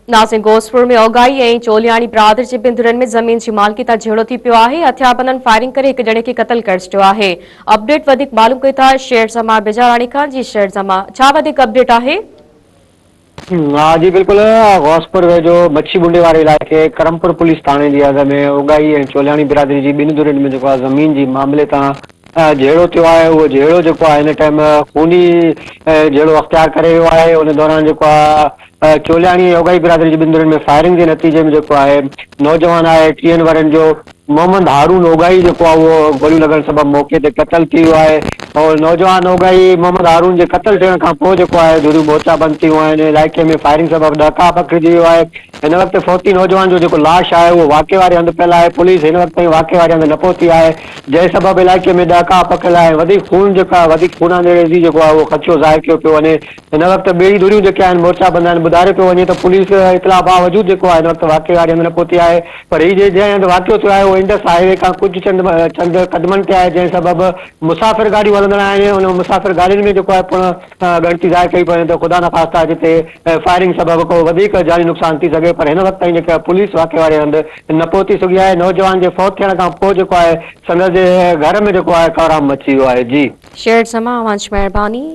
ناظرين غوثپور ۾ اوڳاهي ۽ چولياڻي برادري جي ٻن ڌرين ۾ زمين جي مالڪي تان جهيڙو ٿي پيو آهي، هٿياربندن فائرنگ ڪري هڪ ڄڻي کي قتل ڪري ڇڏيو آهي. اپڊيٽ وڌيڪ معلوم ڪيون ٿا شير زمان بجاراڻي کان جي شير زمان ڇا وڌيڪ اپڊيٽ آهي؟ ها جي بلڪل غوثپور ويجهو مڇي ٻنڊي واري علائقي ڪرمپور پوليس ٿاڻي جي حد ۾ اوڳاهي ۽ چولياڻي برادري جي ٻن ڌرين ۾ جيڪو آهي زمين جي معاملي تان جهيڙو ٿيو آهي اهو جهيڙو جيڪو آهي هن ٽائيم خوني جهيڙو اختيار ڪري ويو آهي ان دوران جيڪو آهي چولياڻي ۽ اوڳاهي برادري جي ٻن ڌرين ۾ فائرنگ جي نتيجي ۾ جيڪو آهي نوجوان آهي ٽيهن ورهين جو محمد هارون اوڳاهي جيڪو آهي اهو گوليون لڳڻ سبب موقعي تي قتل ٿي ويو آهي ۽ نوجوان اوڳاهي محمد هارون جي قتل ٿيڻ کان پوء جيڪو آهي ڌريون مورچا بند ٿيون آهن علائقي ۾ فائرنگ سبب ڏهڪاء پکڙجي ويو آهي هن وقت فوتي نوجوان جو جيڪو لاش آهي اهو واقعي واري هنڌ پيل آهي پوليس هن وقت تائين واقعي واري هنڌ نه پهتي آهي جنهن سبب علائقي ۾ ڏهڪاء پکڙيل آهي وڌيڪ خون جيڪو آهي وڌيڪ خونانريزي جيڪو آهي اهو خدشو ظاهر ڪيو پيو وڃي هن وقت ٻئي ڌريون جيڪي آهن مورچا بند آهن ٻڌاريو پيو وڃي ته پوليس اطلاع باوجود جيڪو آهي هن وقت واقعي واري هنڌ نه پهتي آهي پر هي جنهن هنڌ واقعو ٿيو آهي اهو انڊس هاء وي کان ڪجهه چند چند قدمن تي آهي جنهن سبب مسافر گاڏيون هلندڙ آهن ان مسافر گاڏين ۾ جيڪو آهي پڻ ڳڻتي ظاهر ڪئي پئي وڃي ته خدا نخواسته جتي فائرنگ سبب ڪو وڌيڪ جاني نقصان ٿي سگهي پر هن وقت تائين جيڪا پوليس واقعي واري هنڌ نه پهتي سگهي آهي نوجوان جي فوت ٿيڻ کان پوء جيڪو آهي سندس جي گهر ۾ جيڪو آهي ڪهرام مچي ويو آهي جي. شير زمان اوهان جي مهرباني.